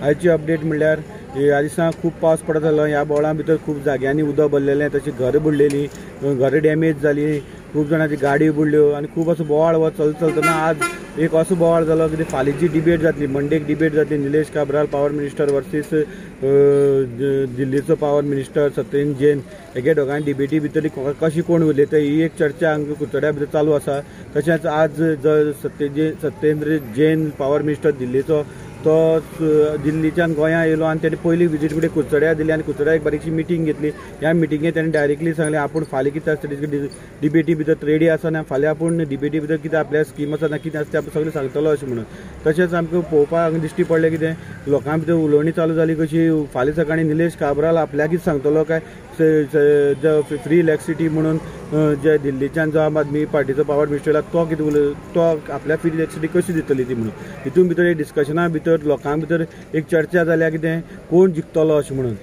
आयची अपडेट म्हणल्यार ह्या दिसा खूब पावस पडत जालो. ह्या बोळां भितर खूब जाग्यांनी उदक भरलेलें, तशी घरां बुडलेलीं, घरां डॅमेज जाली, खूब जाणांची गाडी बुडल्यो आनी खूब असो बोवाळ हो चलतना आज एक असो बोवाळ जालो की फाल्यांची डिबेट जातली, मंडेक डिबेट जातली. Nilesh Cabral power minister versus दिल्लीचो पावर मिनिस्टर सत्येंद्र जैन हेगे दोगांय डिबेटी भितर कशी कोण उलयता ही एक चर्चा हांगा कुडचड्या भितर चालू आसा. तशेंच आज सत्येंद्र जैन पावर मिनिस्टर दिल्लीचो तो दिल्लीच्यान गोंया येयलो आनी तेणी पयली विजीट कुठे कुडचड्या दिली आनी कुडचड्या एक बारीकशी मिटींग घेतली. ह्या मिटिंगेत तेणी डायरेक्टली सांगलें आपूण फाल्यां कितें आसता डिबेटी भितर रेडी आसा ना, फाल्यां आपूण डिबेटी भितर कितें आपल्या स्कीम आसा ना कितें आसा तें आपूण सगळें सांगतलो अशें म्हणून. तशेंच आमकां पळोवपाक दिश्टी पडलें कितें लोकां भितर उलोवणी चालू जाली कशी फाल्यां सकाळीं निलेश काब्राल आपल्याकच सांगतलो काय फ्री इलेक्ट्रिसिटी म्हणून जे दिल्लीच्यान जो आम आदमी पार्टीचो पावर मिनिस्टर तो कितें उलय तो आपल्या फ्री इलेक्ट्रिसिटी कशी दितली ती म्हणून. हितून भितर एक डिस्कशना भितर लोकां भितर एक चर्चा जाल्या कितें कोण जिखतलो अशें म्हणून.